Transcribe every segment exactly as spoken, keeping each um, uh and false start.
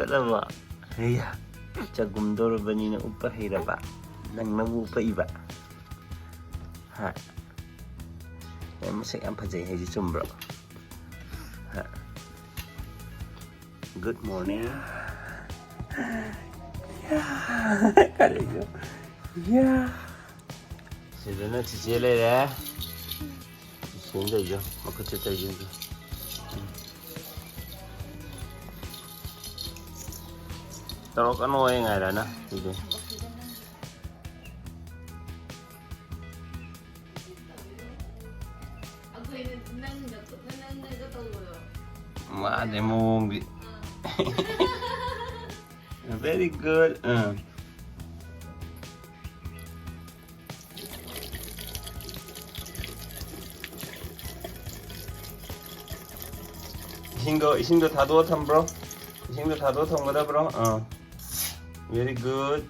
ꯆꯠꯂꯕꯣ? ꯍꯩꯌꯥ, ꯆꯒꯨꯝꯗꯧꯔꯕꯅꯤꯅ ꯎꯞꯄ ꯍꯩꯔꯕ? ꯅꯪꯅꯕꯨ ꯎꯞꯄꯛꯏꯕ? ꯍꯥ? ꯅꯪ ꯃꯁꯛ ꯌꯥꯝ ꯐꯖꯩ ꯍꯥꯏꯁꯦ ꯆꯨꯝꯕ꯭ꯔꯣ? ꯍꯥ? Good morning. ꯀꯔꯤꯅꯣ? ꯌꯥ꯫ ꯁꯤꯗꯅ ꯆꯤꯆꯦ ꯂꯩꯔꯦ꯫ ꯆꯤꯆꯦꯅ ꯇꯧꯔꯤꯁꯦ, ꯃꯈꯨꯠꯁꯦ ꯇꯧꯔꯤꯁꯦ꯫ ꯇꯧꯔꯛꯀꯅꯣ, ꯑꯩ ꯉꯥꯏꯔꯅ ꯁꯤꯗꯤ꯫ ꯃꯥꯅꯦ ꯃꯑꯣꯡꯗꯤ꯫ Very good. ꯑꯥ꯫ ꯏꯁꯤꯡꯗꯣ, ꯏꯁꯤꯡꯗꯣ ꯊꯥꯗꯣꯛꯑ ꯊꯝꯕ꯭ꯔꯣ? ꯏꯁꯤꯡꯗꯣ ꯊꯥꯗꯣꯛꯑ ꯊꯝꯒꯗꯕ꯭ꯔꯣ? ꯑꯥ꯫ Very good.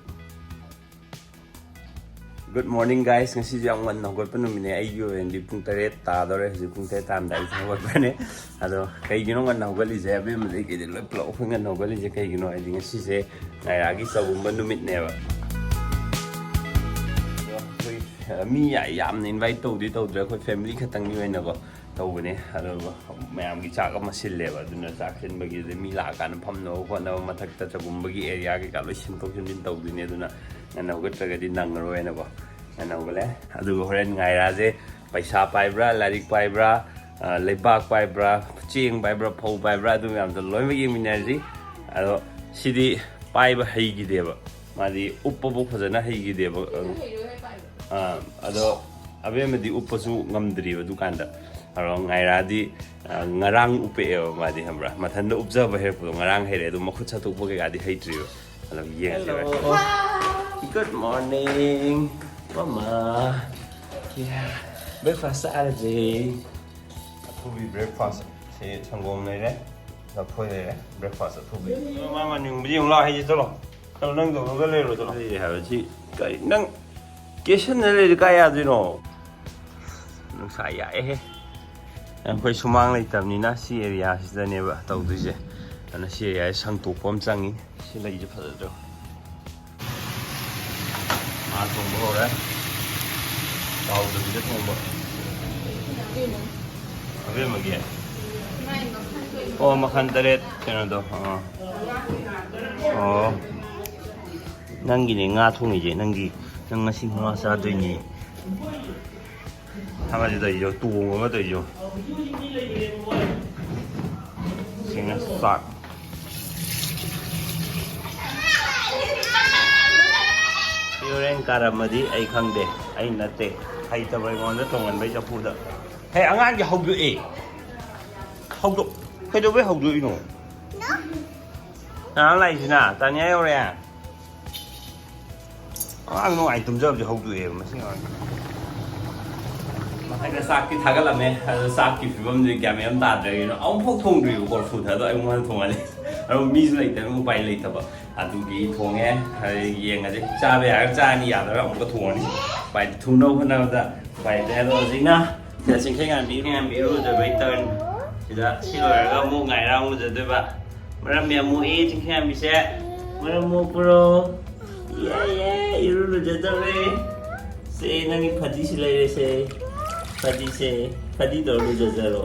Good morning, guys. ꯉꯁꯤꯁꯦ ꯌꯥꯝ ꯉꯟꯅ ꯍꯧꯒꯠꯄ ꯅꯨꯃꯤꯠꯅꯦ꯫ ꯑꯩꯒꯤ ꯑꯣꯏꯅꯗꯤ ꯄꯨꯡ ꯇꯔꯦꯠ ꯇꯥꯗꯧꯔꯦ ꯍꯧꯖꯤꯛ꯫ ꯄꯨꯡ ꯇꯔꯦꯠ ꯇꯥꯔꯝꯗꯥꯏꯗ ꯍꯧꯒꯠꯄꯅꯦ꯫ ꯑꯗꯣ ꯀꯩꯒꯤꯅꯣ ꯉꯟꯅ ꯍꯧꯒꯠꯂꯤꯁꯦ? ꯑꯕꯦꯝꯃꯗꯒꯤ ꯀꯩꯗꯤ ꯂꯣꯏ ꯄꯨꯂꯞ ꯑꯩꯈꯣꯏ ꯉꯟꯅ ꯍꯧꯒꯠꯂꯤꯁꯦ ꯀꯩꯒꯤꯅꯣ ꯍꯥꯏꯗꯤ ꯉꯁꯤꯁꯦ ꯉꯥꯏꯔꯥꯒꯤ ꯆꯒꯨꯝꯕ ꯅꯨꯃꯤꯠꯅꯦꯕ꯫ ꯑꯗꯣ ꯑꯩꯈꯣꯏ, ꯑ, ꯃꯤ ꯌꯥ-, ꯌꯥꯝꯅ invite ꯇꯧꯗꯤ ꯇꯧꯗ꯭ꯔꯦ, ꯑꯩꯈꯣꯏ family ꯈꯛꯇꯪꯒꯤ ꯑꯣꯏꯅꯀꯣ ꯇꯧꯕꯅꯦ꯫ ꯑꯗꯨꯒ ꯃꯌꯥꯝꯒꯤ ꯆꯥꯛ ꯑꯃ ꯁꯤꯜꯂꯦꯕ꯫ ꯑꯗꯨꯅ ꯆꯥꯛ ꯁꯤꯟꯕꯒꯤꯗ ꯃꯤ ꯂꯥꯛꯑꯀꯥꯟꯗ ꯐꯝꯅꯕ ꯈꯣꯠꯅꯕ, ꯃꯊꯛꯇ ꯆꯒꯨꯝꯕꯒꯤ area ꯀꯩꯀꯥ ꯂꯣꯏ ꯁꯦꯝꯗꯣꯛ ꯁꯦꯝꯖꯤꯟ ꯇꯧꯗꯣꯏꯅꯦ꯫ ꯑꯗꯨꯅ ꯉꯟꯅ ꯍꯧꯒꯠꯇ꯭ꯔꯒꯗꯤ ꯅꯪꯉꯔꯣꯏꯅꯀꯣ ꯉꯟꯅ ꯍꯧꯒꯠꯂꯦ꯫ ꯑꯗꯨꯒ ꯍꯣꯔꯦꯟ ꯉꯥꯏꯔꯥꯁꯦ ꯄꯩꯁꯥ ꯄꯥꯏꯕ꯭ꯔꯥ, ꯂꯥꯏꯔꯤꯛ ꯄꯥꯏꯕ꯭ꯔꯥ, ꯑ, ꯂꯩꯕꯥꯛ ꯄꯥꯏꯕ꯭ꯔꯥ, ꯆꯦꯡ ꯄꯥꯏꯕ꯭ꯔꯥ, ꯐꯧ ꯄꯥꯏꯕ꯭ꯔꯥ, ꯑꯗꯨ ꯃꯌꯥꯝꯗꯣ ꯂꯣꯏꯅꯃꯛ ꯌꯦꯡꯃꯤꯟꯅꯔꯁꯤ꯫ ꯑꯗꯣ ꯁꯤꯗꯤ ꯄꯥꯏꯕ ꯍꯩꯈꯤꯗꯦꯕ, ꯃꯥꯗꯤ ꯎꯞꯄꯕꯨ ꯐꯖꯅ ꯍꯩꯈꯤꯗꯦꯕ꯫ ꯑꯗꯣ, ꯑꯥ, ꯑꯗꯣ ꯑꯕꯦꯝꯃꯗꯤ ꯎꯞꯄꯁꯨ ꯉꯝꯗ꯭ꯔꯤꯕ ꯗꯨꯀꯥꯟꯗ꯫ ꯑꯗꯣ ꯉꯥꯏꯔꯥꯗꯤ, ꯑ, ꯉꯔꯥꯡ ꯎꯞꯄꯛꯑꯦꯕ ꯃꯥꯗꯤ, ꯈꯪꯕ꯭ꯔꯥ? ꯃꯊꯟꯇ ꯎꯞꯆꯕ ꯍꯩꯔꯛꯄꯗꯣ ꯉꯔꯥꯡ ꯍꯩꯔꯛꯑꯦ꯫ ꯑꯗꯣ ꯃꯈꯨꯠ ꯁꯠꯇꯣꯛꯄ ꯀꯩꯀꯥꯗꯤ ꯍꯩꯇ꯭ꯔꯤꯕ꯫ ꯑꯗꯨꯝ ꯌꯦꯡꯁꯦ꯫ Hello. Good morning, ꯃꯃꯥ꯫ Yeah. Breakfast ꯆꯥꯔꯁꯦ꯫ ꯑꯊꯨꯕꯤ breakfast꯫ ꯁꯤ ꯁꯪꯒꯣꯝ ꯂꯩꯔꯦ, ꯂꯐꯣꯏ ꯂꯩꯔꯦ, breakfast ꯑꯊꯨꯕꯤ꯫ ꯃꯃꯥ ꯃꯅꯤꯡꯕꯨꯗꯤ ꯌꯦꯡꯉꯨ ꯂꯥꯎ, ꯍꯩꯁꯦ ꯆꯠꯂꯣ꯫ ꯆꯠꯂꯣ, ꯅꯪ ꯇꯧꯔꯒ ꯂꯩꯔꯣ, ꯆꯠꯂꯣ꯫ ꯂꯩ ꯍꯥꯏꯕꯁꯤ ꯀꯔꯤ? ꯅꯪ ꯀꯦꯁꯟꯅ ꯂꯩꯔꯤ ꯀꯥꯏ ꯌꯥꯗꯣꯏꯅꯣ? ꯅꯨꯡꯁꯥ ꯌꯥꯛꯑꯦꯍꯦ꯫ ꯑꯩꯈꯣꯏ ꯁꯨꯃꯥꯡ ꯂꯩꯇꯕꯅꯤꯅ ꯁꯤ area ꯁꯤꯗꯅꯦꯕ ꯇꯧꯗꯣꯏꯁꯦ꯫ ꯑꯗꯨꯅ ꯁꯤ ꯌꯥꯏ, ꯁꯪꯇꯣꯛꯄ ꯑꯃ ꯆꯪꯉꯤ꯫ ꯁꯤ ꯂꯩꯁꯦ ꯐꯖꯗ꯭ꯔꯣ? ꯉꯥ ꯊꯣꯡꯕ ꯍꯧꯔꯦ꯫ ꯇꯥꯎꯗꯕꯤꯗ ꯊꯣꯡꯕ꯫ ꯑꯕꯦꯝꯃꯒꯤ? ꯑꯣ, ꯃꯈꯜ ꯇꯔꯦꯠ ꯀꯩꯅꯣꯗꯣ꯫ ꯑꯥ꯫ ꯑꯣ꯫ ꯅꯪꯒꯤꯅꯦ ꯉꯥ ꯊꯣꯡꯉꯤꯁꯦ, ꯅꯪꯒꯤ, ꯅꯪ ꯉꯁꯤ ꯉꯥ ꯆꯥꯗꯣꯏꯅꯦ꯫ ꯑꯃꯗꯤ ꯇꯧꯔꯤꯁꯦ, ꯇꯣꯡ ꯑꯃ ꯇꯧꯔꯤꯁꯦ꯫ ꯁꯤꯅ ꯆꯥꯛ꯫ ꯁꯤ ꯍꯣꯔꯦꯟ ꯀꯥꯔꯝꯃꯗꯤ ꯑꯩ ꯈꯪꯗꯦ, ꯑꯩ ꯅꯠꯇꯦ꯫ ꯍꯩꯇꯕ ꯑꯩꯉꯣꯟꯗ ꯊꯣꯡꯍꯟꯕꯩ ꯆꯐꯨꯗ꯫ ꯍꯦ, ꯑꯉꯥꯡꯁꯦ ꯍꯧꯗꯣꯛꯑꯦ꯫ ꯍꯧꯗꯣꯛ-, ꯀꯩꯗꯧꯕꯩ ꯍꯧꯗꯣꯛꯏꯅꯣ? ꯀꯅꯥ ꯂꯥꯛꯏꯁꯤꯅ? ꯇꯥꯅꯤꯌꯥ ꯌꯧꯔꯛꯑꯦ꯫ ꯑꯉꯥꯡ ꯅꯨꯡꯉꯥꯏ ꯇꯨꯝꯖꯕꯁꯦ ꯍꯧꯗꯣꯛꯑꯦꯕ ꯃꯁꯤ ꯑꯉꯥꯡꯁꯦ꯫ ꯃꯊꯛꯇ ꯆꯥꯛꯇꯤ ꯊꯥꯒꯠꯂꯝꯃꯦ, ꯑꯗꯣ ꯆꯥꯛꯀꯤ ꯐꯤꯕꯝꯗꯤ ꯒ꯭ꯌꯥꯟ ꯃꯦꯟ ꯑꯃ ꯇꯥꯗ꯭ꯔꯦ꯫ ꯀꯩꯅꯣ, ꯑꯃꯨꯛꯐꯥꯎ ꯊꯣꯡꯗ꯭ꯔꯤꯕ ꯀꯣꯔꯐꯨꯗ, ꯑꯗꯣ ꯑꯩꯉꯣꯟꯗ ꯊꯣꯡꯍꯜꯂꯦ꯫ ꯑꯗꯣ ꯃꯤꯁꯨ ꯂꯩꯇꯕꯅꯤꯅ ꯎꯄꯥꯏ ꯂꯩꯇꯕ꯫ ꯑꯗꯨꯒꯤ ꯊꯣꯡꯉꯦ꯫ ꯑꯗꯩ ꯌꯦꯡꯉꯁꯦ, ꯆꯥꯕ ꯌꯥꯔꯒ ꯆꯥꯔꯅꯤ, ꯌꯥꯗ꯭ꯔꯒ ꯑꯃꯨꯛꯀ ꯊꯣꯡꯉꯅꯤ꯫ ꯎꯄꯥꯏ ꯊꯨꯡꯅꯕ ꯍꯣꯠꯅꯕꯗ ꯎꯄꯥꯏ ꯂꯩꯇꯦ꯫ ꯑꯗꯣ ꯍꯧꯖꯤꯛꯅ ꯁꯤꯗ ꯆꯤꯡꯈꯩꯉꯥꯟꯕꯤ, ꯉꯥꯟꯕꯤ ꯏꯔꯨꯖꯕꯩ ꯇꯔꯟ꯫ ꯁꯤꯗ ꯁꯤ ꯂꯣꯏꯔꯒ ꯑꯃꯨꯛ ꯉꯥꯏꯔꯥ ꯑꯃꯨꯛ ꯂꯨꯖꯗꯣꯏꯕ꯫ ꯃꯔꯝ ꯌꯥꯝ ꯃꯣꯛꯏ ꯆꯤꯡꯈꯩꯉꯥꯟꯕꯤꯁꯦ꯫ ꯃꯔꯝ ꯃꯣꯛꯄ꯭ꯔꯣ? ꯌꯦ, ꯌꯦ, ꯏꯔꯨ ꯂꯨꯖꯗꯧꯔꯦ꯫ ꯁꯦ, ꯅꯪꯒꯤ ꯐꯗꯤꯁꯤ ꯂꯩꯔꯦꯁꯦ꯫ ꯐꯗꯤꯁꯦ, ꯐꯗꯤ ꯇꯧꯔ ꯂꯨꯖꯖꯔꯣ꯫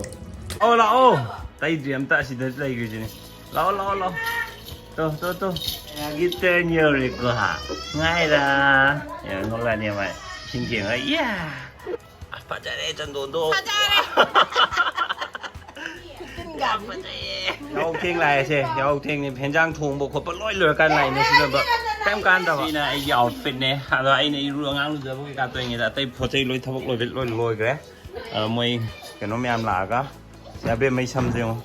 ꯑꯣ, ꯂꯥꯛꯑꯣ꯫ ꯇꯩꯗ꯭ꯔꯤ ꯑꯝꯇ, ꯑꯁꯤꯗ ꯂꯩꯈ꯭ꯔꯤꯁꯤꯅꯦ꯫ ꯂꯥꯛꯑꯣ, ꯂꯥꯛꯑꯣ, ꯂꯥꯛꯑꯣ꯫ ꯇꯣ, ꯇꯣ, ꯇꯣ꯫ ꯃꯌꯥꯝꯒꯤ ꯇꯔꯟ ꯌꯧꯔꯦꯀꯣ, ꯍꯥ? ꯉꯥꯏꯔꯥ꯫ ꯌꯥꯝ ꯅꯣꯛꯂꯛꯑꯅꯤ ꯃꯥꯏ꯫ ꯏꯁꯤꯡ ꯊꯦꯡꯉꯒ, ꯌꯥ! ꯑꯁ, ꯐꯖꯔꯦ, ꯆꯟꯗꯣꯟꯗꯣ꯫ ꯐꯖꯔꯦ꯫ ꯌꯥꯝ ꯐꯖꯩꯌꯦ꯫ ꯌꯥꯍꯧ ꯊꯦꯡ ꯂꯥꯛꯑꯦꯁꯦ, ꯌꯥꯍꯧ ꯊꯦꯡꯅꯤ꯫ ꯍꯦꯟꯖꯥꯡ ꯊꯣꯡꯕ ꯈꯣꯠꯄ ꯂꯣꯏ ꯂꯣꯏꯔꯀꯥꯟ ꯂꯥꯛꯏꯅꯦ, ꯁꯤꯗ ꯀꯩꯝ ꯀꯥꯟꯗꯕ꯫ ꯁꯤꯅ ꯑꯩꯒꯤ ꯑꯥꯎꯠꯐꯤꯠꯅꯦ꯫ ꯑꯗꯣ ꯑꯩꯅ ꯏꯔꯨ ꯑꯉꯥꯡ ꯂꯨꯖꯕ ꯀꯩꯀꯥ ꯇꯧꯔꯤꯉꯩꯗ ꯑꯇꯩ ꯄꯣꯠ ꯆꯩ ꯂꯣꯏ ꯊꯕꯛ ꯂꯣꯏꯕ ꯂꯣꯏ ꯂꯣꯏꯈ꯭ꯔꯦ꯫ ꯑꯗꯣ ꯃꯣꯏ ꯀꯩꯅꯣ ꯃꯌꯥꯝ ꯂꯥꯛꯑꯒ, ꯁꯤ ꯑꯕꯦꯝꯃꯩ ꯁꯝꯁꯦ ꯌꯦꯡꯉꯣ꯫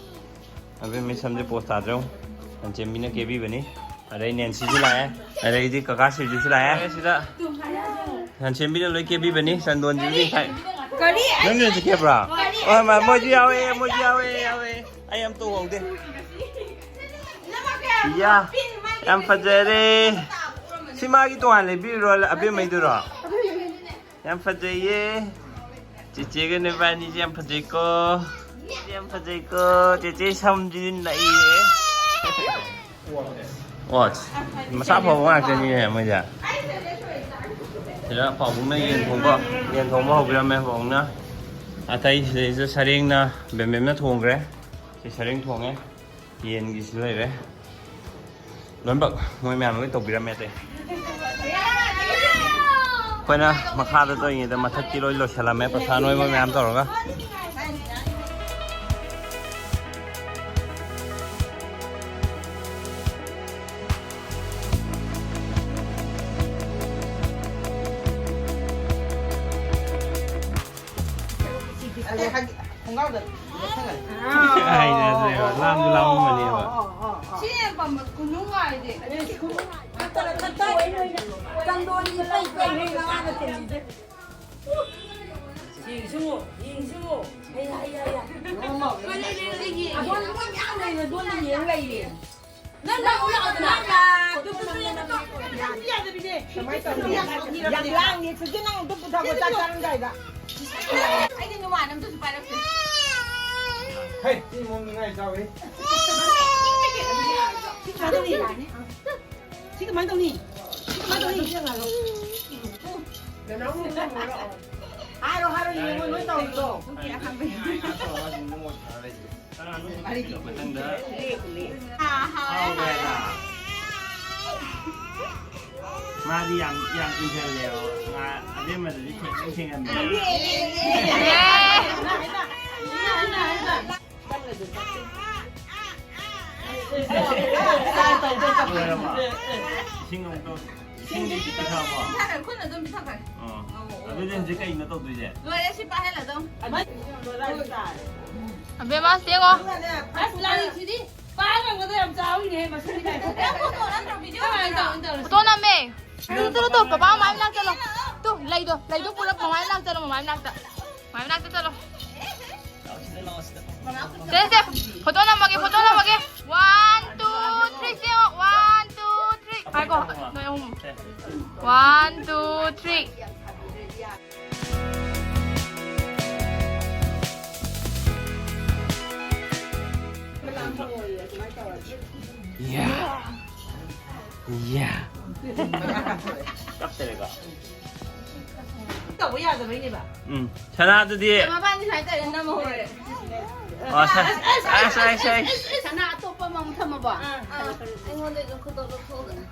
ꯑꯕꯦꯝꯃꯩ ꯁꯝꯁꯦ ꯄꯣꯁ ꯇꯥꯗ꯭ꯔꯦ ꯌꯦꯡꯉꯣ꯫ ꯂꯟꯆꯦꯟꯕꯤꯅ ꯀꯦꯕꯤꯕꯅꯤ꯫ ꯑꯗꯩ ꯅꯦꯟꯁꯤꯁꯨ ꯂꯥꯛꯑꯦ꯫ ꯑꯗꯩꯗꯤ ꯀꯀꯥ ꯁꯤꯔꯖꯨꯁꯨ ꯂꯥꯛꯑꯦ꯫ ꯁꯤꯗ ꯂꯟꯆꯦꯟꯕꯤꯅ ꯂꯣꯏ ꯀꯦꯕꯤꯕꯅꯤ꯫ ꯆꯟꯗꯣꯟꯁꯤꯕꯨꯗꯤ ꯉꯁꯥꯏ ꯀꯔꯤ? ꯅꯪꯒꯤꯁꯨ ꯀꯦꯕ꯭ꯔꯣ? ꯀꯔꯤ? ꯍꯣꯏ, ꯃꯥ-, ꯃꯣꯏꯁꯨ ꯌꯥꯎꯋꯦ, ꯃꯣꯏꯁꯨ ꯌꯥꯎꯋꯦ, ꯌꯥꯎꯋꯦ꯫ ꯑꯩ ꯑꯝꯇ ꯎꯍꯧꯗꯦ꯫ ꯏꯌꯥ, ꯌꯥꯝ ꯐꯖꯔꯦ꯫ ꯁꯤ ꯃꯥꯒꯤ ꯇꯣꯉꯥꯟ ꯂꯩꯕꯤꯔꯣ, ꯑꯕꯦꯝꯃꯩꯗꯨꯔꯣ? ꯌꯥꯝ ꯐꯖꯩꯌꯦ꯫ ꯆꯦꯆꯦꯒ ꯅꯕꯥꯅꯤꯁꯦ ꯌꯥꯝ ꯐꯖꯩꯀꯣ꯫ ꯌꯥꯝ ꯐꯖꯩꯀꯣ꯫ ꯆꯦꯆꯦ ꯁꯝꯁꯤꯗꯤ ꯅꯛꯏꯌꯦ꯫ ꯑꯣ, ꯃꯁꯥ ꯐꯕ ꯉꯥꯛꯇꯅꯤꯅꯦ ꯃꯣꯏꯁꯦ꯫ ꯁꯤꯗ ꯄꯥꯕꯨꯡꯅ ꯌꯦꯟ ꯊꯣꯡꯕ, ꯌꯦꯟ ꯊꯣꯡꯕ ꯍꯧꯕꯤꯔꯝꯃꯦ ꯄꯥꯕꯨꯡꯅ꯫ ꯑꯇꯩ ꯁꯤꯗꯩꯁꯤꯗ ꯁꯔꯦꯡꯅ ꯕꯦꯝꯕꯦꯝꯅ ꯊꯣꯡꯈ꯭ꯔꯦ꯫ ꯁꯤ ꯁꯔꯦꯡ ꯊꯣꯡꯉꯦ꯫ ꯌꯦꯟꯒꯤꯁꯨ ꯂꯩꯔꯦ꯫ ꯂꯣꯏꯅꯃꯛ ꯃꯣꯏ ꯃꯌꯥꯝ ꯂꯣꯏ ꯇꯧꯕꯤꯔꯝꯃꯦ ꯑꯇꯩ꯫ ꯑꯩꯈꯣꯏꯅ ꯃꯈꯥꯗ ꯇꯧꯔꯤꯉꯩꯗ ꯃꯊꯛꯀꯤ ꯂꯣꯏ ꯂꯣꯏꯁꯤꯜꯂꯝꯃꯦ, ꯄꯩꯁꯥ ꯅꯣꯏꯕ ꯃꯌꯥꯝ ꯇꯧꯔꯒ꯫ ꯈꯣꯡꯒ꯭ꯔꯥꯎꯗ ꯂꯦꯞꯁꯜꯂꯦ꯫ ꯍꯥꯏꯅꯗ꯭ꯔꯦꯕ, ꯂꯥꯝꯁꯨ ꯂꯥꯝꯃꯝꯃꯅꯦꯕ꯫ ꯁꯤ ꯌꯥꯝ ꯄꯥꯝꯕ ꯈꯨꯅꯨꯡꯉꯥꯏꯗꯤ꯫ ꯆꯟꯗꯣꯟꯒꯤ ꯄꯩ ꯄꯩ ꯍꯩ ꯃꯉꯥꯒ ꯆꯦꯟꯕꯤꯗꯦ꯫ ꯌꯦꯡꯁꯨ, ꯌꯦꯡꯁꯨ꯫ ꯍꯩ, ꯍꯩ, ꯍꯩ, ꯍꯩ꯫ ꯑꯗꯣ ꯃꯣꯏ ꯃꯌꯥꯝ ꯂꯩꯔꯦ, ꯑꯗꯣ ꯌꯦꯡ ꯂꯩꯔꯦ꯫ ꯅꯪ ꯂꯥꯛꯑꯣ, ꯂꯥꯛꯑꯣ, ꯂꯥꯛꯑꯣ꯫ ꯌꯥꯝ ꯂꯥꯡꯉꯦ, ꯁꯤꯁꯦ ꯅꯪ ꯑꯝꯇ ꯄꯨꯊꯣꯛꯑꯣ, ꯆꯥꯛ ꯆꯥꯔꯝꯗꯥꯏꯗ꯫ ꯑꯩꯗꯤ ꯅꯨꯡꯉꯥꯏꯅ ꯑꯝꯇꯁꯨ ꯄꯥꯏꯔꯛꯇꯦ꯫ ꯍꯦ, ꯁꯤ ꯃꯑꯣꯡ ꯅꯨꯡꯉꯥꯏ ꯆꯥꯎꯋꯦ꯫ ꯁꯤ ꯀꯃꯥꯏꯅ ꯇꯧꯅꯤ? ꯁꯤ ꯀꯃꯥꯏꯅ ꯇꯧꯅꯤ? ꯁꯤ ꯀꯃꯥꯏꯅ ꯇꯧꯅꯤ? ꯍꯥꯏꯔꯣ, ꯍꯥꯏꯔꯣ, ꯌꯦꯡꯉꯣ, ꯅꯣꯏ ꯇꯧꯔꯤꯗꯣ꯫ ꯃꯊꯪꯗ ꯃꯥꯗꯤ ꯌꯥꯝ, ꯌꯥꯝ ꯏꯟꯖꯜꯂꯦꯕ꯫ ꯃꯥ ꯑꯕꯦꯝꯃꯗꯗꯤ ꯊꯦꯡ-, ꯊꯦꯡꯍꯟꯕ꯫ ꯂꯣꯏꯔꯕꯣ? ꯏꯁꯤꯡ ꯑꯃꯨꯛ ꯇꯧ-, ꯏꯁꯤꯡꯗꯤ ꯄꯤꯊꯛꯑꯕꯣ? ꯄꯤꯊꯛꯈ꯭ꯔꯦ, ꯈꯨꯠꯅ ꯑꯗꯨꯝ ꯄꯤꯊꯛꯈ꯭ꯔꯦ꯫ ꯑꯣ꯫ ꯑꯗꯨꯗꯤ ꯍꯧꯖꯤꯛ ꯀꯩꯅꯣ ꯇꯧꯗꯣꯏꯁꯦ? ꯂꯣꯏꯔꯦ, ꯁꯤ ꯄꯥꯏꯍꯜꯂꯗꯧꯅꯤ꯫ ꯑꯕꯦꯝꯃ, ꯁꯤ ꯌꯦꯡꯉꯣ꯫ ꯑꯁ, ꯂꯥꯏꯔꯤꯛꯁꯤꯗꯤ ꯄꯥ ꯉꯝꯒꯗ꯭ꯔꯥ? ꯌꯥꯝ ꯆꯥꯎꯋꯤꯅꯦꯍꯦ, ꯃꯁꯤꯗꯤ ꯂꯥꯏꯔꯤꯛ꯫ ꯅꯪ ꯐꯣꯇꯣ ꯅꯝꯗ꯭ꯔꯣ, ꯚꯤꯗꯤꯑꯣ ꯅꯝꯗ꯭ꯔꯣ? ꯐꯣꯇꯣ ꯅꯝꯃꯦ꯫ ꯆꯠꯂꯣ, ꯆꯠꯂꯣ, ꯇꯣ, ꯄꯥꯄꯥ ꯃꯃꯥꯏ ꯃꯅꯥꯛ ꯆꯠꯂꯣ꯫ ꯇꯨ, ꯂꯩꯗꯣ, ꯂꯩꯗꯣ ꯄꯨꯔꯛ ꯃꯃꯥꯏ ꯃꯅꯥꯛ ꯆꯠꯂꯣ, ꯃꯃꯥꯏ ꯃꯅꯥꯛꯇ꯫ ꯃꯃꯥꯏ ꯃꯅꯥꯛꯇ ꯆꯠꯂꯣ꯫ ꯁꯦ, ꯁꯦ, ꯐꯣꯇꯣ ꯅꯝꯃꯒꯦ, ꯐꯣꯇꯣ ꯅꯝꯃꯒꯦ꯫ One, two, three, ꯁꯦ, one, two, three꯫ ꯉꯥꯏꯈꯣ, ꯅꯣꯏ ꯑꯍꯨꯝ꯫ One, two, three꯫ ꯌꯥ꯫ ꯌꯥ꯫ ꯀꯞꯇꯔꯦꯀꯣ? ꯇꯧꯕ ꯌꯥꯗꯕꯩꯅꯦꯕ꯫ ꯎꯝ꯫ ꯁꯅꯥꯗꯨꯗꯤ꯫ ꯃꯕꯥꯅꯤ ꯁꯨꯃꯥꯏꯅ ꯇꯧꯔꯦ ꯅꯝꯍꯧꯔꯦ꯫ ꯑꯣ, ꯁ-, ꯑꯁ, ꯑꯁ, ꯑꯁ, ꯑꯁ꯫ ꯁꯅꯥ ꯑꯇꯣꯞꯄ ꯑꯃꯃꯨꯛ ꯊꯝꯃꯕꯣ? ꯑꯩꯉꯣꯟꯗꯩꯁꯨ ꯈꯨꯗꯣꯞ ꯂꯧꯊꯣꯛꯑꯒ꯫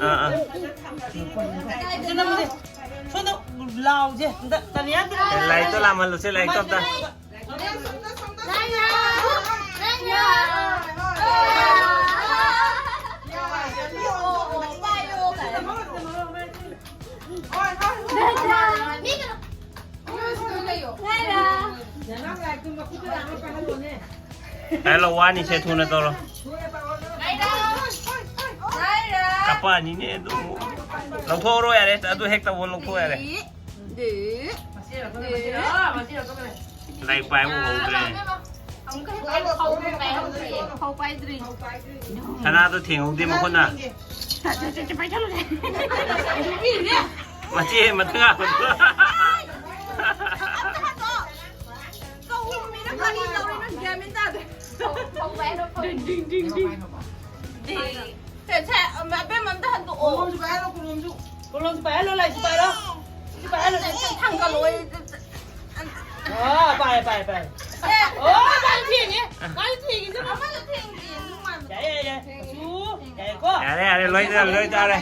ꯑꯥ, ꯑꯥ꯫ ꯁꯣꯝꯗ ꯂꯥꯎꯁꯦ꯫ ꯑꯝꯇ ꯇꯅꯤꯌꯥ꯫ ꯂꯥꯏꯔꯤꯛꯇꯣ ꯂꯥꯝꯍꯜꯂꯨꯁꯦ, ꯂꯥꯏꯔꯤꯛꯇꯣ ꯑꯝꯇ꯫ ꯍꯥꯏꯔꯣ, ꯋꯥꯅꯤꯁꯦ, ꯊꯨꯅ ꯇꯧꯔꯣ꯫ ꯀꯥꯄꯛꯑꯅꯤꯅꯦ ꯑꯗꯨ꯫ ꯂꯧꯊꯣꯛꯑꯔꯣ ꯌꯥꯔꯦ, ꯑꯗꯨ ꯍꯦꯛ ꯇꯧꯕ ꯂꯧꯊꯣꯛꯑꯣ ꯌꯥꯔꯦ꯫ ꯂꯥꯏꯔꯤꯛ ꯄꯥꯏꯕ ꯍꯧꯗ꯭ꯔꯦ꯫ ꯑꯃꯨꯛꯀ ꯍꯦꯛ ꯄꯥꯏꯍꯧꯗ꯭ꯔꯤ꯫ ꯐꯧ ꯄꯥꯏꯗ꯭ꯔꯤ꯫ ꯁꯅꯥꯗꯣ ꯊꯦꯡꯍꯧꯗꯦ ꯃꯈꯨꯠꯅ꯫ ꯃꯆꯦ ꯃꯊꯪ ꯉꯥꯛꯄꯗꯣ꯫ ꯀꯧꯔꯨꯝꯃꯤꯔ ꯀꯔꯤ ꯇꯧꯔꯤꯅꯣ ꯒ꯭ꯌꯥꯟ ꯃꯦꯟ ꯇꯥꯗꯦ꯫ ꯐꯧ ꯄꯥꯏꯔꯣ, ꯐꯧ꯫ ꯁꯦ, ꯁꯦ, ꯑꯕꯦꯝꯃ ꯑꯝꯇ ꯍꯟꯗꯣꯛꯑꯣ꯫ ꯀꯣꯂꯣꯝꯁꯨ ꯄꯥꯏꯍꯜꯂꯣ, ꯀꯣꯂꯣꯝꯁꯨ꯫ ꯀꯣꯂꯣꯝꯁꯨ ꯄꯥꯏꯍꯜꯂꯣ, ꯂꯥꯏꯁꯨ ꯄꯥꯏꯍꯜꯂꯣ꯫ ꯁꯤ ꯄꯥꯏꯍꯜꯂꯣ, ꯁꯤ꯫ ꯊꯥꯡꯒꯠꯂꯣ, ꯑꯩ ꯑꯣ, ꯄꯥꯏ, ꯄꯥꯏ, ꯄꯥꯏ꯫ ꯑꯣ, ꯄꯥꯏ, ꯊꯦꯡꯉꯦ꯫ ꯄꯥꯏ, ꯊꯦꯡꯉꯦ, ꯆꯠꯂꯣ꯫ ꯑꯃꯁꯨ ꯊꯦꯡꯉꯦ, ꯅꯨꯡꯉꯥꯏꯕ꯫ ꯌꯥꯔꯦ, ꯌꯥꯔꯦ, ꯌꯥꯔꯦ꯫ ꯆꯨ, ꯌꯥꯔꯦꯀꯣ? ꯌꯥꯔꯦ, ꯌꯥꯔꯦ, ꯂꯣꯏ ꯆꯥꯔꯦ, ꯂꯣꯏ ꯆꯥꯔꯦ꯫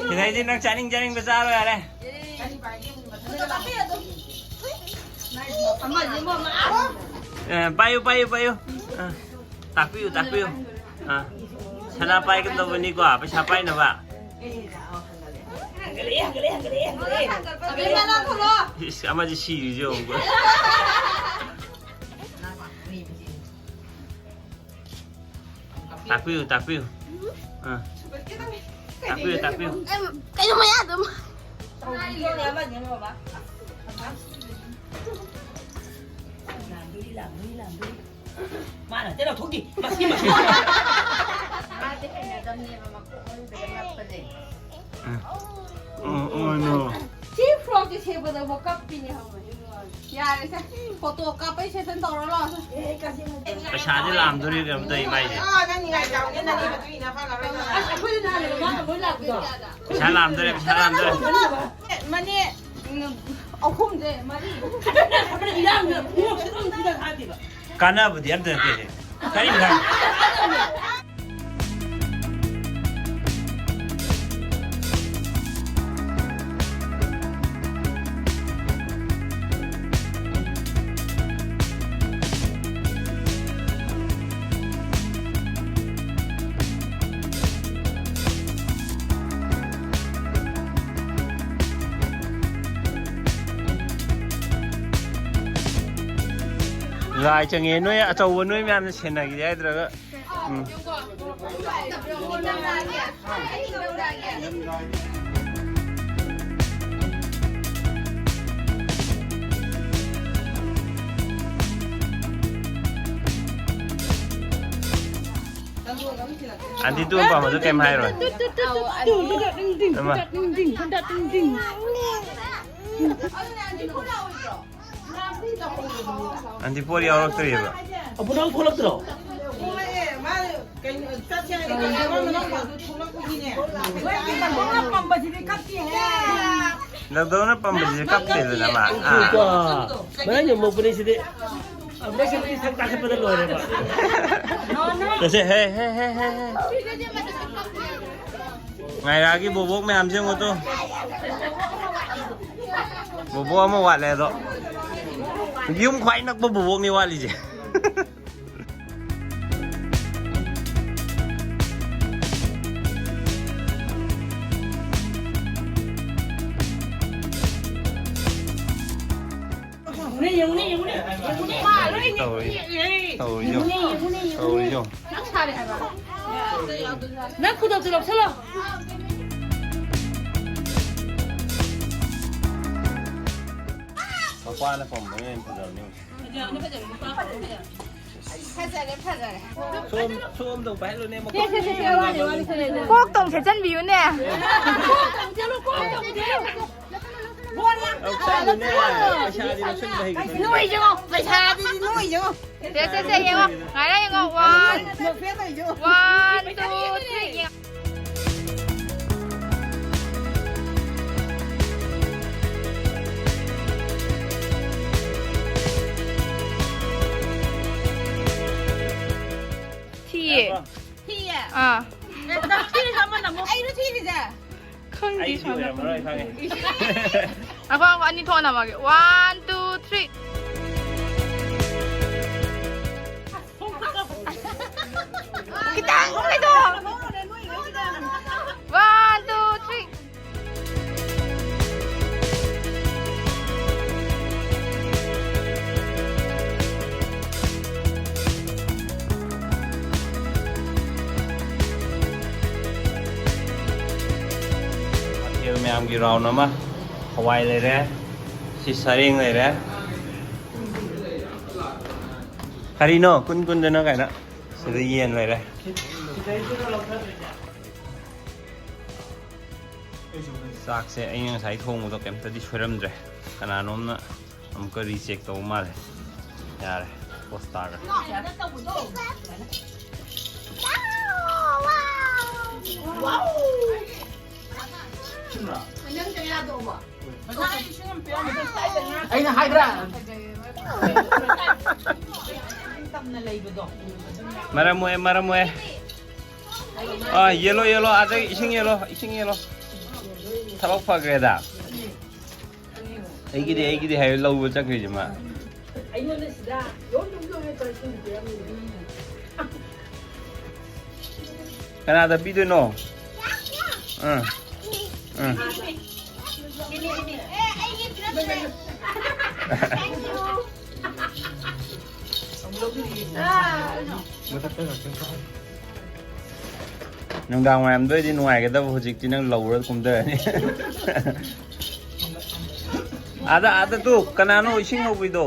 ꯁꯤꯗꯩꯗꯤ ꯅꯪ ꯆꯥꯅꯤꯡ ꯆꯥꯅꯤꯡꯕ ꯆꯥꯔꯣ ꯌꯥꯔꯦ꯫ ꯑꯅꯤ ꯄꯥꯏꯒꯦ, ꯑꯃꯨꯛ ꯃꯊꯪ ꯈꯨꯗꯣꯞ ꯄꯥꯏꯕꯤꯌꯨ ꯑꯗꯨꯝ꯫ ꯑꯃꯁꯦ ꯑꯃꯨꯛ ꯑꯃ꯫ ꯑ, ꯄꯥꯏꯌꯨ, ꯄꯥꯏꯌꯨ, ꯄꯥꯏꯌꯨ꯫ ꯑ, ꯇꯥꯛꯄꯤꯌꯨ, ꯇꯥꯛꯄꯤꯌꯨ꯫ ꯑ, ꯁꯅꯥ ꯄꯥꯏꯒꯗꯧꯕꯅꯤꯀꯣ, ꯄꯩꯁꯥ ꯄꯥꯏꯅꯕ꯫ ꯍꯦꯟꯒꯠꯂꯛꯑꯦ, ꯍꯦꯟꯒꯠꯂꯛꯑꯦ, ꯍꯦꯟꯒꯠꯂꯛꯑꯦ, ꯍꯦꯟꯒꯠꯂꯛꯑꯦ꯫ ꯑꯕꯦꯝꯃ, ꯂꯥꯛꯈꯠꯂꯣ꯫ ꯏꯁ, ꯑꯃꯁꯦ ꯁꯤꯔꯤꯁꯦ ꯌꯦꯡꯉꯨꯀꯣ꯫ ꯇꯥꯛꯄꯤꯌꯨ, ꯇꯥꯛꯄꯤꯌꯨ꯫ ꯑꯥ꯫ ꯇꯥꯛꯄꯤꯌꯨ, ꯇꯥꯛꯄꯤꯌꯨ꯫ ꯑꯦ, ꯀꯩꯅꯣ ꯃꯌꯥꯗ ꯑꯃ꯫ ꯇꯧꯕꯤꯌꯣꯅꯦ, ꯑꯃꯅꯦ, ꯑꯃ ꯕꯕꯥ꯫ ꯂꯥꯝꯗꯣꯔꯤ, ꯂꯥꯝꯗꯣꯔꯤ, ꯂꯥꯝꯗꯣꯔꯤ꯫ ꯃꯥꯅ ꯍꯦꯛꯇ ꯂꯧꯊꯣꯛꯈꯤ꯫ ꯃꯁꯤ, ꯃꯁꯤ꯫ ꯃꯥꯗꯤ ꯍꯩꯅꯗꯕꯅꯦꯕ, ꯃꯀꯣꯛ ꯃꯔꯨꯗꯒ ꯅꯞꯄꯁꯦ꯫ ꯑꯥ꯫ ꯑꯣ, ꯑꯣ, no꯫ ꯁꯤ ꯐ꯭ꯔꯣꯛꯁꯦ ꯁꯦꯠꯄꯗꯕꯨ ꯀꯞꯄꯤꯅꯦ ꯈꯪꯕ꯭ꯔꯥ? ꯌꯥꯔꯦꯁꯦ, ꯐꯣꯇꯣ ꯀꯥꯞꯄꯩ ꯁꯦꯁꯟ ꯇꯧꯔꯣ ꯂꯥꯛꯑꯣ꯫ ꯄꯩꯁꯥꯁꯦ ꯂꯥꯝꯗꯣꯔꯤ ꯀꯩꯅꯣꯝ ꯇꯧꯔꯤ ꯃꯥꯏꯁꯦ꯫ ꯑꯥ, ꯅꯪ ꯅꯤꯡꯉꯥꯏ ꯆꯥꯎꯅꯦ, ꯅꯪꯒꯤ ꯃꯇꯨꯡ ꯏꯟꯅ ꯐꯪꯉꯔꯣꯏ ꯅꯪ꯫ ꯑꯁ, ꯑꯩꯈꯣꯏꯗꯤ ꯅꯍꯥꯟ ꯂꯩꯕ ꯃꯥꯅ ꯂꯣꯏ ꯂꯥꯛꯄꯗꯣ꯫ ꯄꯩꯁꯥ ꯂꯥꯝꯗꯣꯔꯦ, ꯄꯩꯁꯥ ꯂꯥꯝꯗꯣꯔꯦ꯫ ꯃꯅꯦ, ꯎꯝ, ꯑꯍꯨꯝꯁꯦ, ꯃꯔꯤ꯫ ꯏꯔꯥꯡꯅ ꯈꯣꯡꯎꯞꯁꯦ ꯑꯗꯨꯝ ꯊꯤꯜꯂ ꯊꯥꯗꯦꯕ꯫ ꯀꯥꯟꯅꯕꯗꯤ ꯑꯝꯇ ꯅꯠꯇꯦ꯫ ꯀꯔꯤꯝ ꯀꯥꯟꯅ ꯂꯥꯏ ꯆꯪꯉꯦ꯫ ꯅꯣꯏ ꯑꯆꯧꯕ ꯅꯣꯏ ꯃꯌꯥꯝꯅ ꯁꯦꯟꯅꯈꯤꯗꯦ ꯍꯥꯏꯗ꯭ꯔꯒ꯫ ꯎꯝ꯫ ꯑꯟꯇꯤ ꯇꯨ ꯄꯥꯝꯕꯗꯣ ꯀꯩꯝ ꯍꯥꯏꯔꯣꯏ꯫ ꯑꯃ꯫ ꯑꯟꯇꯤ ꯄꯣꯠ ꯌꯥꯎꯔꯛꯇ꯭ꯔꯤꯑꯕ꯫ ꯑꯕꯨ ꯅꯪ ꯊꯣꯛꯂꯛꯇ꯭ꯔꯣ? ꯊꯣꯛꯂꯛꯑꯦ, ꯃꯥ ꯀꯩꯅꯣ, ꯆꯠꯁꯦ ꯍꯥꯏꯔꯗꯤ ꯀꯩꯅꯣ, ꯃꯅꯥꯎꯄꯥꯗꯨ ꯊꯣꯛꯂꯛꯄꯒꯤꯅꯦ꯫ ꯅꯣꯏꯒꯤ ꯃꯇꯣꯟꯅ ꯄꯝꯕꯁꯤꯗꯤ ꯀꯞꯇꯦꯍꯦ꯫ ꯅꯪꯗꯧꯅ ꯄꯝꯕꯁꯤꯗꯤ ꯀꯞꯇꯦꯗꯅ ꯃꯥ꯫ ꯑꯥ꯫ ꯀꯣ, ꯃꯔꯥꯏꯅ ꯃꯣꯛꯄꯅꯤ ꯁꯤꯗꯤ꯫ ꯑꯃꯨꯛ ꯁꯤꯗꯤ ꯁꯛ ꯇꯥꯈꯠꯄꯗ ꯂꯣꯏꯔꯦꯕ꯫ ꯆꯠꯁꯦ, ꯍꯦ, ꯍꯦ, ꯍꯦ, ꯍꯦ, ꯍꯦ꯫ ꯉꯥꯏꯔꯥꯒꯤ ꯕꯣꯕꯣꯛ ꯃꯌꯥꯝꯁꯦ ꯌꯦꯡꯉꯣ ꯇꯨ꯫ ꯕꯣꯕꯣꯛ ꯑꯃ ꯋꯥꯠꯂꯦ ꯑꯗꯣ꯫ ꯌꯨꯝ ꯈ꯭ꯋꯥꯏ ꯅꯛꯄ ꯕꯣꯕꯣꯛꯅꯤ ꯋꯥꯠꯂꯤꯁꯦ꯫ ꯌꯦꯡꯉꯨꯅꯦ, ꯌꯦꯡꯉꯨꯅꯦ, ꯌꯦꯡꯉꯨꯅꯦ, ꯌꯦꯡꯉꯨꯅꯦ꯫ ꯇꯧꯔꯤ, ꯇꯧꯔꯤ, ꯌꯦꯡꯉꯨꯅꯦ, ꯌꯦꯡꯉꯨꯅꯦ, ꯌꯦꯡꯉꯨꯅꯦ꯫ ꯇꯧꯔꯤ, ꯌꯦꯡꯉꯨ꯫ ꯅꯪ ꯁꯥꯔꯦ ꯍꯥꯏꯕ꯫ ꯅꯪ ꯈꯨꯗꯣꯞꯇꯣ ꯂꯧꯁꯜꯂꯣ꯫ ꯃꯄꯥꯅ ꯄꯝꯕꯅ ꯍꯦꯟꯅ ꯐꯖꯕꯅꯤ꯫ ꯐꯖꯔꯦ, ꯐꯖꯔꯦ꯫ ꯁꯣꯝ, ꯁꯣꯝꯗ ꯄꯥꯏꯍꯜꯂꯨꯅꯦ, ꯃꯈꯣꯡ꯫ ꯁꯦ, ꯁꯦ, ꯁꯦ, ꯁꯦ, ꯋꯥꯅꯤ, ꯋꯥꯅꯤ, ꯁꯦ, ꯁꯦ, ꯁꯦ꯫ ꯀꯣꯛꯇ ꯑꯃꯨꯛ ꯊꯦꯠꯆꯟꯕꯤꯌꯨꯅꯦ꯫ ꯀꯣꯛꯇ ꯑꯃꯨꯛ ꯊꯦꯠꯂꯨ, ꯀꯣꯛꯇ ꯑꯃꯨꯛ ꯊꯦꯠꯂꯨ꯫ ꯂꯧꯁꯜꯂꯨꯅꯦ, ꯄꯩꯁꯥꯗꯤ ꯂꯧꯁꯟꯕ ꯍꯩꯒꯗꯕꯅꯤ꯫ ꯅꯣꯏ ꯌꯦꯡꯉꯣ, ꯄꯩꯁꯥꯗꯨꯗꯤ ꯅꯣꯏ ꯌꯦꯡꯉꯣ꯫ ꯁꯦ, ꯁꯦ, ꯁꯦ, ꯌꯦꯡꯉꯣ꯫ ꯉꯥꯏꯔ ꯌꯦꯡꯉꯣ꯫ One, ꯅꯣꯛꯐꯦꯠ ꯇꯧꯔꯤꯁꯦ ꯌꯦꯡꯉꯣ꯫ One, two, three, ꯌꯦꯡꯉꯣ꯫ ꯊꯤꯌꯦ꯫ ꯊꯤꯌꯦ? ꯑꯥ꯫ ꯊꯤꯔꯤꯁꯦ ꯑꯃꯅ ꯑꯃꯨꯛ꯫ ꯑꯩꯔꯣ ꯊꯤꯔꯤꯁꯦ? ꯈꯪꯗꯦ, ꯑꯩꯗꯤ ꯁꯥꯟꯅ ꯑꯣꯏꯔꯝꯃꯔꯣꯏ ꯈꯪꯉꯦ꯫ ꯉꯥꯏꯈꯣ, ꯉꯥꯏꯈꯣ, ꯑꯅꯤ ꯊꯣꯛꯅ ꯅꯝꯃꯛꯑꯒꯦ꯫ One, two, three꯫ ꯈꯤꯇꯪ ꯀꯩꯗꯣ꯫ One, two, three꯫ ꯃꯊꯦꯜ ꯃꯌꯥꯝꯒꯤ round ꯑꯃ, ꯍꯋꯥꯏ ꯂꯩꯔꯦ, ꯁꯤ ꯁꯔꯦꯡ ꯂꯩꯔꯦ, ꯀꯔꯤꯅꯣ ꯀꯨꯟ ꯀꯨꯟꯗꯅ ꯀꯥꯏꯅ, ꯁꯤꯗ ꯌꯦꯟ ꯂꯩꯔꯦ꯫ ꯆꯥꯛꯁꯦ ꯑꯩꯅ ꯉꯁꯥꯏ ꯊꯣꯡꯕꯗꯣ ꯀꯩꯝꯇꯗꯤ ꯁꯣꯏꯔꯝꯗ꯭ꯔꯦ꯫ ꯀꯅꯥꯅꯣꯝꯅ ꯑꯃꯨꯛꯀ recheck ꯇꯧꯕ ꯃꯥꯜꯂꯦ꯫ ꯌꯥꯔꯦ, post ꯇꯥꯈ꯭ꯔꯦ꯫ ꯑꯩꯅ ꯍꯥꯏꯗ꯭ꯔꯥ? ꯃꯔꯝ ꯃꯣꯛꯑꯦ, ꯃꯔꯝ ꯃꯣꯛꯑꯦ꯫ ꯑꯥ, ꯌꯦꯜꯂꯣ, ꯌꯦꯜꯂꯣ, ꯑꯥꯗ ꯏꯁꯤꯡ ꯌꯦꯜꯂꯣ, ꯏꯁꯤꯡ ꯌꯦꯜꯂꯣ꯫ ꯊꯕꯛ ꯐꯈ꯭ꯔꯦꯗ꯫ ꯑꯩꯒꯤꯗꯤ, ꯑꯩꯒꯤꯗꯤ ꯍꯥꯏꯔ ꯂꯧꯕ ꯆꯠꯈ꯭ꯔꯤꯁꯦ ꯃꯥ꯫ ꯑꯩꯉꯣꯟꯗ ꯁꯤꯗ ꯂꯣꯏ ꯂꯣꯏ ꯂꯣꯏ ꯇꯧꯔ ꯏꯁꯤꯡ ꯄꯤꯔꯝꯃꯤꯅꯦ꯫ ꯀꯅꯥꯗ ꯄꯤꯗꯣꯏꯅꯣ? ꯑꯥ, ꯑꯥ꯫ ꯅꯨꯡꯗꯥꯡ ꯋꯥꯏꯔꯝꯗ ꯑꯣꯏꯗꯤ ꯅꯨꯡꯉꯥꯏꯒꯗꯕ, ꯍꯧꯖꯤꯛꯇꯤ ꯅꯪ ꯂꯧꯔ ꯀꯨꯝꯊꯔꯅꯤ꯫ ꯑꯥꯗ, ꯑꯥꯗ ꯇꯨ, ꯀꯅꯥꯅꯣ ꯏꯁꯤꯡ ꯍꯧꯕꯤꯗꯣ?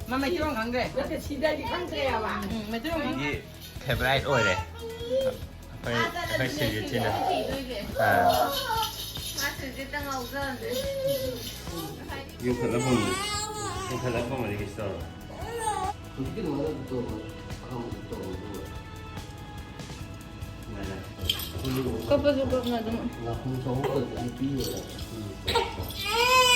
ꯃꯥ ꯃꯩꯇꯩꯂꯣꯟ ꯈꯪꯗ꯭ꯔꯦ꯫ ꯅꯠꯇꯦ, ꯁꯤꯗꯗꯤ ꯈꯪꯗ꯭ꯔꯦ ꯍꯥꯏꯕ꯫ ꯎꯝ, ꯃꯩꯇꯩꯂꯣꯟ ꯈꯪꯗ꯭ꯔꯦ꯫ ꯑꯗꯒꯤ ꯐꯦꯚꯔꯥꯏꯠ ꯑꯣꯏꯔꯦ ꯑꯩꯈꯣꯏ ꯑꯩꯈꯣꯏ ꯁꯤꯔꯖꯤꯠꯁꯤꯅ꯫ ꯑꯥ꯫ ꯃꯥ ꯁꯤꯔꯖꯤꯠꯇ ꯉꯥꯎꯖꯕꯅꯦ꯫ ꯌꯣꯛꯈꯠꯂ ꯐꯪꯕꯅꯤ꯫ ꯌꯣꯛꯈꯠꯂ ꯐꯪꯕꯅꯤ ꯀꯩꯁꯨ ꯇꯧꯔꯣꯏ꯫ ꯍꯧꯖꯤꯛꯀꯤ ꯑꯗꯨꯃꯥꯏꯅ ꯑꯗꯨꯝ ꯇꯧꯕ, ꯑꯍꯥꯟꯕꯗ ꯇꯧꯕ ꯑꯗꯨꯒ꯫ ꯁꯨꯃꯥꯏꯅ꯫ ꯀꯞꯄꯁꯨ ꯀꯞꯅ ꯑꯗꯨꯝ꯫ ꯂꯥꯛꯐꯝ ꯆꯥꯐꯝ ꯈꯛꯇꯗꯤ ꯄꯤꯔꯣꯏꯗ꯫ ꯎꯝ꯫